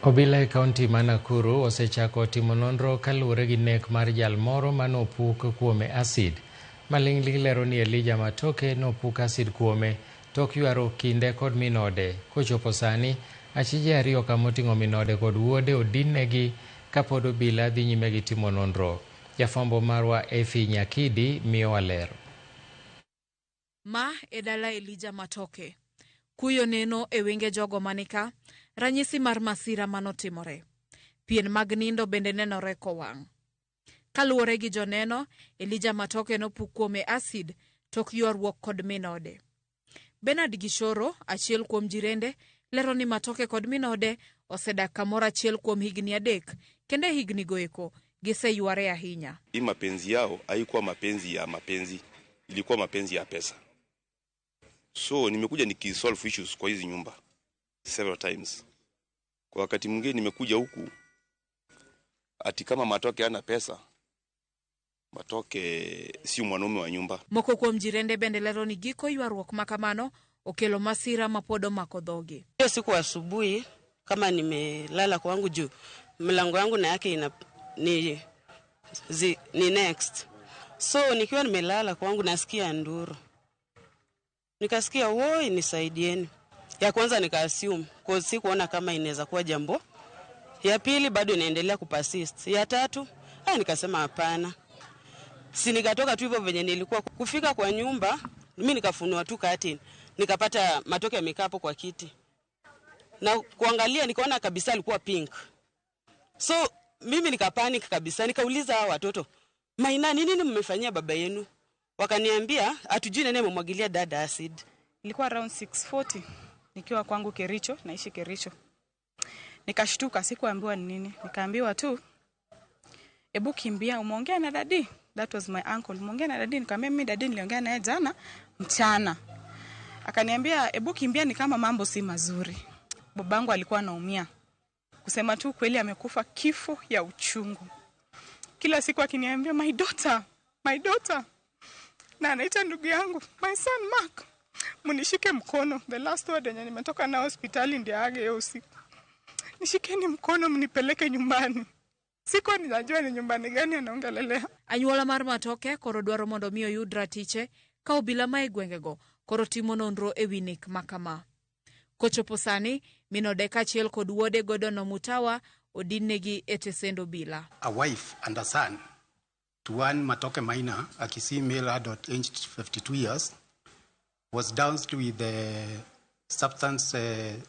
Obila e kaunti ma Nakuru osechako timo nonro kaluwore gi nek mar jal moro manopuk kuome asid. Maling'ling lero ni Elijah Matoke nopuk asid kuome tok ywaruok kinde kod min ode. Kochopo sani, achije ariyo kamoting'o min ode kod wuode odinnegi kapod obila dhi nyime gi timo nonro. Jafwambo marwa Effie Nyakidi miyowa ler. Ma e dala Elijah Matoke. Kuyo neno e wenge jogo manika, ranyisi mar masira manotimore. Pien mag nindo bende nenore kowang'. Kaluwore gi joneno, Elijah Matoke nopuk kuome asid tok ywaruok kod min ode. Bernard Gishoro, achiel kuom jirende, lero ni Matoke kod min ode osedak kamoro achiel kuom higni 3 kendo e higni go eko giseyware ahinya. Hii mapenzi yao haikuwa mapenzi ya mapenzi, ilikuwa mapenzi ya pesa. So nimekuja nikisolve issues kwa hizi nyumba several times. Kwa wakati mwingine nimekuja huku ati kama Matoke hana pesa, Matoke si mwanaume wa nyumba. Moko kuom jirende bende lero ni giko ywaruok ma kamano okelo masira ma pod omako dhogi. Hiyo siku asubuhi kama nimelala kwangu juu mlango yangu na yake ina, ni, zi, ni next. So nikiwa nimelala kwangu nasikia nduru. Nikasikia woi, nisaidieni. Ya kwanza nika assume cause sikuona kama inaweza kuwa jambo. Ya pili bado inaendelea kupersist. Ya tatu, nikasema hapana. Si nikatoka tu hivyo venye nilikuwa. Kufika kwa nyumba, mimi nikafunua tu curtain. Nikapata Matoke yamekaa hapo kwa kiti. Na kuangalia nikaona kabisa alikuwa pink. So mimi nikapanic kabisa, nikauliza hao watoto, Maina, ni nini mmefanyia baba yenu? Wakaniambia hatujui nani amemwagilia dada acid. Ilikuwa around 6:40 nikiwa kwangu Kericho, naishi Kericho. Nikashtuka, sikuambiwa ni nini. Nikaambiwa tu ebu kimbia, umeongea na daddy? That was my uncle. Umeongea na daddy? Nikamwambia mimi daddy niliongea naye jana mchana. Akaniambia ebu kimbia, ni kama mambo si mazuri. Babangu alikuwa anaumia. Kusema tu kweli amekufa kifo ya uchungu. Kila siku akiniambia my daughter, my daughter. Na anaita ndugu yangu, my son Mark. Munishike mkono. The last word yenye nimetoka nao hospitali ndio age hiyo usiku. Nishikeni mkono mnipeleke nyumbani. Sikuwa ninajua ni nyumbani gani anaongelelea. Anyuola mar Matoke koro dwaro mondo mi oyud ratiche ka obila ma e gwengego koro timo nonro e wi nek ma kama. Kochopo sani, min ode kaachiel kod wuode Gordon Omutawa odinnegi e tesend obila. A wife and a son to one Matoke Maina, a Kisii male adult aged 52 years, was doused with the substance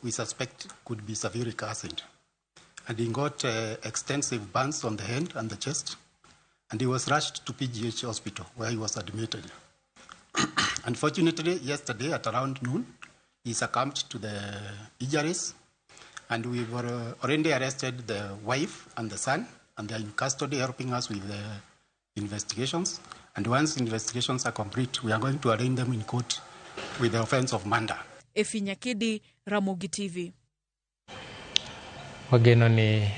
we suspect could be sulfuric acid. And he got extensive burns on the hand and the chest, and he was rushed to PGH hospital where he was admitted. Unfortunately, yesterday at around noon, he succumbed to the injuries, and we were already arrested the wife and the son, and they are in custody helping us with the investigations. And once investigations are complete, we are going to arraign them in court with the offense of murder. Effie Nyakidi, Ramogi TV. Wageno ni